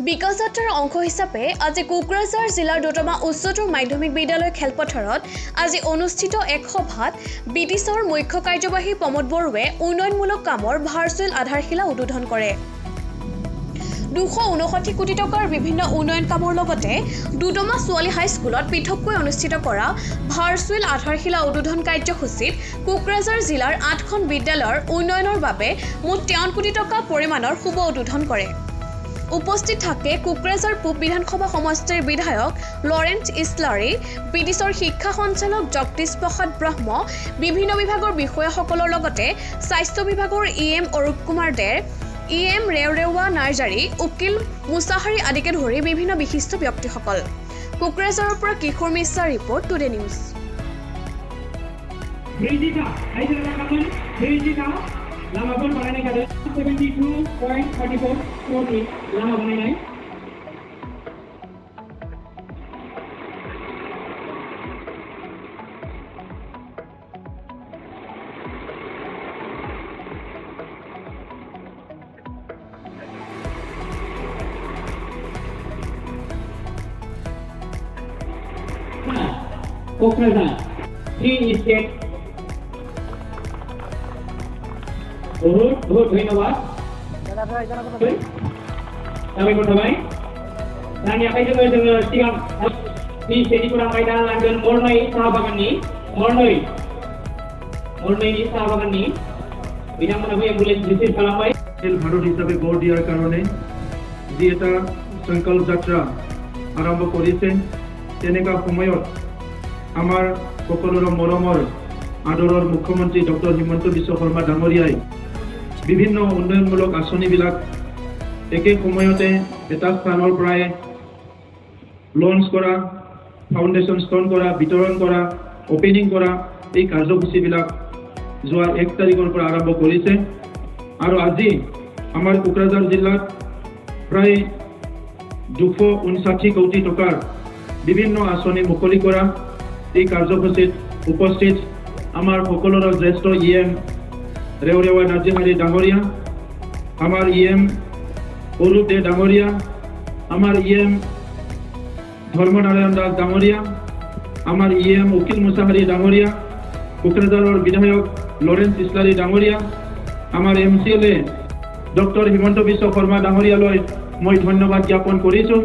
বিকাশ যাত্ৰাৰ অংশ হিচাপে আজি কোকৰাঝাৰ জিলাৰ দোতমা উচ্চতৰ মাধ্যমিক বিদ্যালয় খেলপথাৰত আজি অনুষ্ঠিত এক সভাত বিটিচিৰ মুখ্য কাৰ্যবাহী প্ৰমোদ বড়োৱে উন্নয়নমূলক কামৰ ভাৰ্চুৱেল আধাৰশিলা উদ্বোধন কৰে। 259 কোটি টকাৰ বিভিন্ন উন্নয়ন কামৰ লগতে দোতমা ছোৱালী হাইস্কুলত পৃথককৈ অনুষ্ঠিত কৰা ভাৰ্চুৱেল আধাৰশিলা উদ্বোধন কাৰ্যসূচীত কোকৰাঝাৰ জিলাৰ আঠখন বিদ্যালয়ৰ উন্নয়নৰ বাবে মুঠ 53 কোটি টকা পৰিমাণৰ শুভ উদ্বোধন কৰে। উপস্থিত থাকে কোকৰাঝাৰ পূব বিধানসভা সমষ্টিৰ বিধায়ক লৰেন্স ইছলাৰী, বিটিচিৰ শিক্ষা সঞ্চালক জগদীশ প্ৰসাদ ব্ৰহ্ম, বিভিন্ন বিভাগৰ বিষয়াসকলৰ লগতে স্বাস্থ্য বিভাগৰ ই এম অৰূপ কুমাৰ দে, ই এম ৰেওৰেৱা নাৰ্জাৰী, উকিল মুছাহাৰী আদিকে ধৰি বিভিন্ন বিশিষ্ট ব্যক্তিসকল। কোকৰাঝাৰৰ পৰা কিশোৰ মিশ্ৰা ৰিপৰ্ট, টুডে নিউজ। 43 रायजो राजामोन 43 लामाफोर बानायनाय जादों। 72.34 क्र'रनि लामा बानायनाय। Kokrajhar three state. বহুত বহুত ধন্যবাদ, साबायखर थाबाय। दानि आखाइजों जोङो सिगां थ्रि स्टेटनि खौरां दा लागोन। मरनै साहा बागाननि, मरनै, मरनैनि साहा बागाननि बिथांमोनाबो एम्बुलेन्स रिसिभ खालामबाय। ভাৰত হিচাপে গঢ় দিয়াৰ কাৰণে যি এটা সংকল্প যাত্ৰা আৰম্ভ কৰিছে, তেনেকুৱা সময়ত আমাৰ সকলোৰে মৰমৰ আদৰৰ মুখ্যমন্ত্ৰী ডক্টৰ হিমন্ত বিশ্ব শৰ্মা ডাঙৰীয়াই বিভিন্ন উন্নয়নমূলক আঁচনিবিলাক একে সময়তে এটা স্থানৰ পৰাই লঞ্চ কৰা, ফাউণ্ডেশ্যন ষ্ট'ন কৰা, বিতৰণ কৰা, অ'পেনিং কৰা এই কাৰ্যসূচীবিলাক যোৱা 1 তাৰিখৰ পৰা আৰম্ভ কৰিছে। আৰু আজি আমাৰ কোকৰাঝাৰ জিলাত প্ৰায় 259 কোটি টকাৰ বিভিন্ন আঁচনি মুকলি কৰা এই কাৰ্যসূচীত উপস্থিত আমাৰ সকলোৰে জ্যেষ্ঠ ই এম ৰেওৰেৱা নাৰ্জীহাৰী ডাঙৰীয়া, আমাৰ ই এম অৰূপ দে ডাঙৰীয়া, আমাৰ ই এম ধৰ্মনাৰায়ণ দাস ডাঙৰীয়া, আমাৰ ই এম উকিল মুছাহাৰী ডাঙৰীয়া, কোকৰাঝাৰৰ বিধায়ক লৰেন্স ইছলাৰী ডাঙৰীয়া, আমাৰ এম চি এল এ ডক্টৰ হিমন্ত বিশ্ব শৰ্মা ডাঙৰীয়ালৈ মই ধন্যবাদ জ্ঞাপন কৰিছোঁ।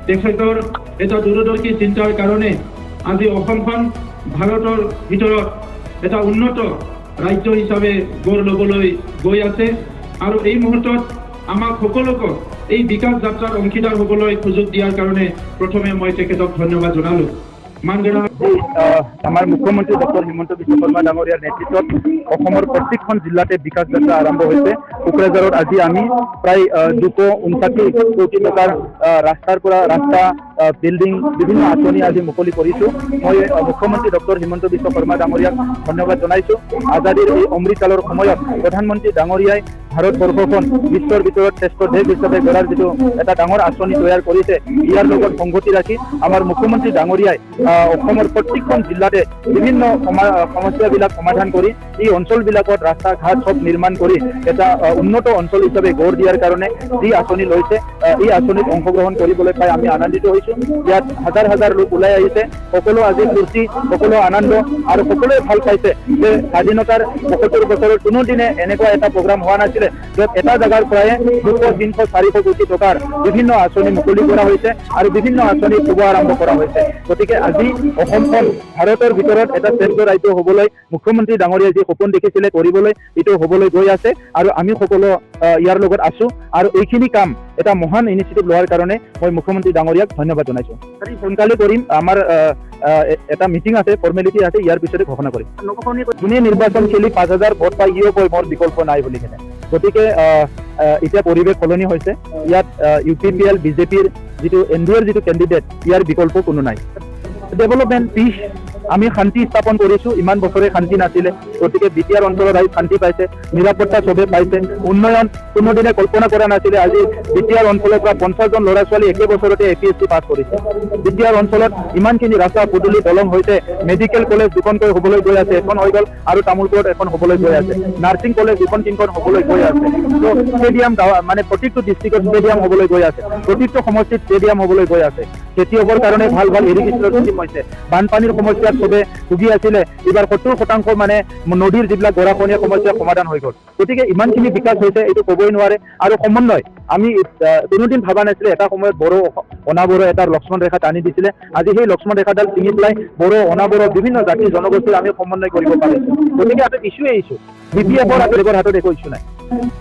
তেখেতৰ এটা দূৰদৰ্শী চিন্তাৰ কাৰণে আজি অসমখন ভাৰতৰ ভিতৰত এটা উন্নত ৰাজ্য হিচাপে গঢ় ল'বলৈ গৈ আছে। আৰু এই মুহূৰ্তত আমাক সকলোকে এই বিকাশ যাত্ৰাৰ অংশীদাৰ হ'বলৈ সুযোগ দিয়াৰ কাৰণে প্ৰথমে মই তেখেতক ধন্যবাদ জনালোঁ। মানগৰা আমাৰ মুখ্যমন্ত্ৰী ডক্টৰ হিমন্ত বিশ্ব শৰ্মা ডাঙৰীয়াৰ নেতৃত্বত অসমৰ প্ৰত্যেকখন জিলাতে বিকাশ যাত্ৰা আৰম্ভ হৈছে। কোকৰাঝাৰত আজি আমি প্ৰায় 259 কোটি টকাৰ ৰাস্তাৰ পৰা ৰাস্তা, বিল্ডিং, বিভিন্ন আঁচনি আজি মুকলি কৰিছোঁ। মই মুখ্যমন্ত্ৰী ডক্টৰ হিমন্ত বিশ্ব শৰ্মা ডাঙৰীয়াক ধন্যবাদ জনাইছোঁ। আজাদীৰ এই অমৃতকালৰ সময়ত প্ৰধানমন্ত্ৰী ডাঙৰীয়াই ভাৰতবৰ্ষখন বিশ্বৰ ভিতৰত শ্ৰেষ্ঠ দেশ হিচাপে গঢ়াৰ যিটো এটা ডাঙৰ আঁচনি তৈয়াৰ কৰিছে, ইয়াৰ লগত সংগতি ৰাখি আমাৰ মুখ্যমন্ত্ৰী ডাঙৰীয়াই অসমৰ প্ৰত্যেকখন জিলাতে বিভিন্ন সমস্যাবিলাক সমাধান কৰি এই অঞ্চলবিলাকত ৰাস্তা ঘাট চব নিৰ্মাণ কৰি এটা উন্নত অঞ্চল হিচাপে গঢ় দিয়াৰ কাৰণে যি আঁচনি লৈছে, এই আঁচনিত অংশগ্ৰহণ কৰিবলৈ পাই আমি আনন্দিত হৈছোঁ। ইয়াত হাজাৰ হাজাৰ লোক ওলাই আহিছে। সকলো আজি ফূৰ্তি, সকলো আনন্দ আৰু সকলোৱে ভাল পাইছে যে স্বাধীনতাৰ 75 বছৰৰ কোনোদিনে এনেকুৱা এটা প্ৰগ্ৰাম হোৱা নাছিলে, য'ত এটা জেগাৰ পৰাই 200, 300, 400 কোটি টকাৰ বিভিন্ন আঁচনি মুকলি কৰা হৈছে আৰু বিভিন্ন আঁচনি শুভ আৰম্ভ কৰা হৈছে। গতিকে আজি অসমখন ভাৰতৰ ভিতৰত এটা শ্ৰেষ্ঠ ৰাজ্য হ'বলৈ মুখ্যমন্ত্ৰী ডাঙৰীয়াই যি সপোন দেখিছিলে কৰিবলৈ, এইটো হ'বলৈ গৈ আছে আৰু আমি সকলো ইয়াৰ লগত আছো। আৰু এইখিনি কাম এটা মহান ইনিচিয়েটিভ লোৱাৰ কাৰণে মই মুখ্যমন্ত্ৰী ডাঙৰীয়াক ধন্যবাদ জনাইছো। সোনকালে কৰিম। আমাৰ আহ, আহ, এটা মিটিং আছে, ফৰ্মেলিটি আছে, ইয়াৰ পিছতে ঘোষণা কৰিম। যোনে নিৰ্বাচন খেলি 5000 ভোট পাই, সিও কয় মোৰ বিকল্প নাই বুলি কিনে। গতিকে আহ, আহ, এতিয়া পৰিৱেশ সলনি হৈছে। ইয়াত ইউ পি পি এল, বিজেপিৰ যিটো এন ডি এৰ যিটো কেণ্ডিডেট, ইয়াৰ বিকল্প কোনো নাই। Development, piece. আমি শান্তি স্থাপন কৰিছোঁ। ইমান বছৰে শান্তি নাছিলে, গতিকে বিটিআৰ অঞ্চলত আহি শান্তি পাইছে, নিৰাপত্তা চবে পাইছে। উন্নয়ন কোনোদিনে কল্পনা কৰা নাছিলে। আজি বিটিআৰ অঞ্চলৰ পৰা 50জন ল'ৰা ছোৱালী একে বছৰতে এপিএছচি পাছ কৰিছে। বিটিআৰ অঞ্চলত ইমানখিনি ৰাস্তা পদূলি, দলং হৈছে। মেডিকেল কলেজ দুখনকৈ হ'বলৈ গৈ আছে, এখন হৈ গ'ল আৰু তামোলপুৰত এখন হ'বলৈ গৈ আছে। নাৰ্ছিং কলেজ দুখন তিনিখন হ'বলৈ গৈ আছে। ত' ষ্টেডিয়াম মানে প্ৰতিটো ডিষ্ট্ৰিক্টত ষ্টেডিয়াম হ'বলৈ গৈ আছে, প্ৰতিটো সমষ্টিত ষ্টেডিয়াম হ'বলৈ গৈ আছে। খেতিয়কৰ কাৰণে ভাল ভাল ইৰিগেশ্যনৰ স্কিম হৈছে। বানপানীৰ সমস্যাত চবে ভুগি আছিলে, এইবাৰ 70% মানে নদীৰ যিবিলাক গৰাখহনীয়া সমস্যা সমাধান হৈ গ'ল। গতিকে ইমানখিনি বিকাশ হৈছে, এইটো ক'বই নোৱাৰে। আৰু সমন্বয় আমি কোনোদিন ভবা নাছিলে। এটা সময়ত বড়ো অনাবড়ো এটা লক্ষ্মণ ৰেখা টানি দিছিলে। আজি সেই লক্ষ্মণ ৰেখাডাল ছিঙি পেলাই বড়ো, অনাবড়ো, বিভিন্ন জাতি জনগোষ্ঠীৰ আমি সমন্বয় কৰিব পাৰিছো। গতিকে হাতত ইছ্যুৱে ইছ্যু, বিপিএফৰ হাতত, হাতত একো ইছ্যু নাই।